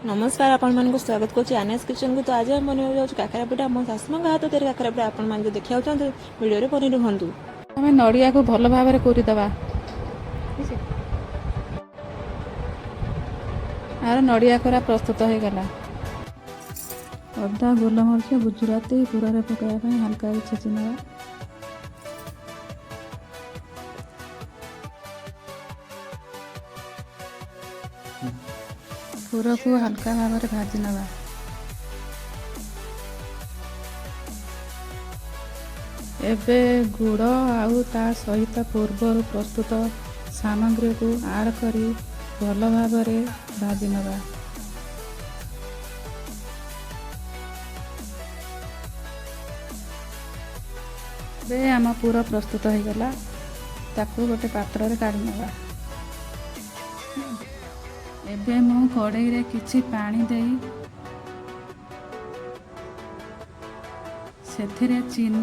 ନମସ୍କାର, ଆପଣମାନଙ୍କୁ ସ୍ୱାଗତ କରୁଛି ଆନାସ୍ କିଚେନକୁ। ତ ଆଜି ଆମେ ବନେଇବାକୁ ଯାଉଛୁ କାକରା ପିଠା, ମୋ ଶାଶୁମାଙ୍କ ହାତ ତିଆରି କାକରା ପିଠା। ଆପଣମାନେ ଯଦି ଦେଖିବାକୁ ଚାହୁଁଛନ୍ତି, ଭିଡ଼ିଓରେ ବନେଇ ରୁହନ୍ତୁ। ଆମେ ନଡ଼ିଆକୁ ଭଲ ଭାବରେ କୋରିଦେବା। ଆର ନଡ଼ିଆ କୋରା ପ୍ରସ୍ତୁତ ହୋଇଗଲା। ଅଦା, ଗୋଲମରିଚ, ଗୁଜୁରାତି ପୁରରେ ପକାଇବା ପାଇଁ ହାଲକା ଛେଚି ନେବା। ପୁରକୁ ହାଲକା ଭାବରେ ଭାଜି ନେବା। ଏବେ ଗୁଡ଼ ଆଉ ତା ସହିତ ପୂର୍ବରୁ ପ୍ରସ୍ତୁତ ସାମଗ୍ରୀକୁ ଆଡ଼୍ କରି ଭଲ ଭାବରେ ଭାଜି ନେବା। ଏବେ ଆମ ପୁର ପ୍ରସ୍ତୁତ ହୋଇଗଲା। ତାକୁ ଗୋଟେ ପାତ୍ରରେ କାଢ଼ି ନେବା। ଏବେ ମୁଁ କଡ଼େଇରେ କିଛି ପାଣି ଦେଇ ସେଥିରେ ଚିନି,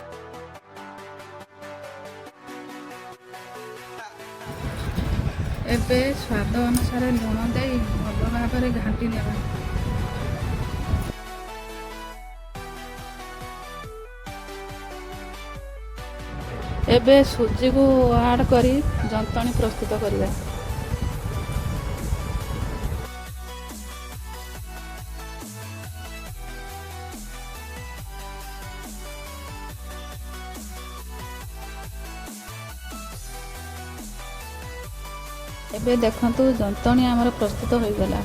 ଏବେ ସ୍ୱାଦ ଅନୁସାରେ ଲୁଣ ଦେଇ ଭଲ ଭାବରେ ଘାଣ୍ଟି ନେବା। ଏବେ ସୁଜିକୁ ଆଡ଼୍ କରି ଯନ୍ତଣୀ ପ୍ରସ୍ତୁତ କରିବା। ଏବେ ଦେଖନ୍ତୁ, ଯନ୍ତଣୀ ଆମର ପ୍ରସ୍ତୁତ ହୋଇଗଲା।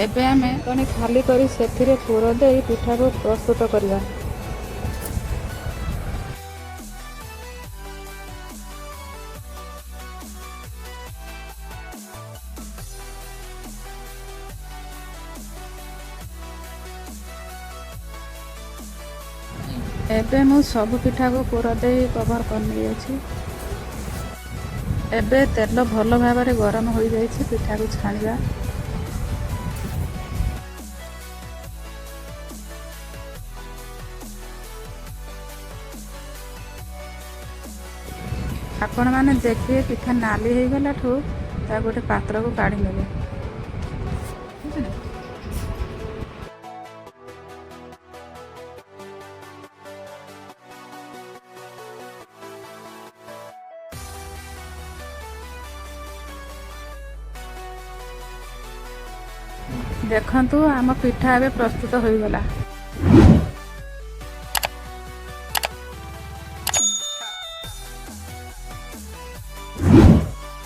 ଏବେ ଆମେ ଯନ୍ତଣୀ ଖାଲି କରି ସେଥିରେ ପୁର ଦେଇ ପିଠାକୁ ପ୍ରସ୍ତୁତ କରିବା। ଏବେ ମୁଁ ସବୁ ପିଠାକୁ ପୁର ଦେଇ କଭର କରିନେଇଅଛି। ଏବେ ତେଲ ଭଲ ଭାବରେ ଗରମ ହୋଇଯାଇଛି, ପିଠାକୁ ଛାଣିବା। ଆପଣମାନେ ଦେଖିବେ, ପିଠା ନାଲି ହେଇଗଲାଠୁ ତାକୁ ଗୋଟେ ପାତ୍ରକୁ କାଢ଼ି ନେବେ। ବୁଝିଲେ? ଦେଖନ୍ତୁ, ଆମ ପିଠା ଏବେ ପ୍ରସ୍ତୁତ ହୋଇଗଲା।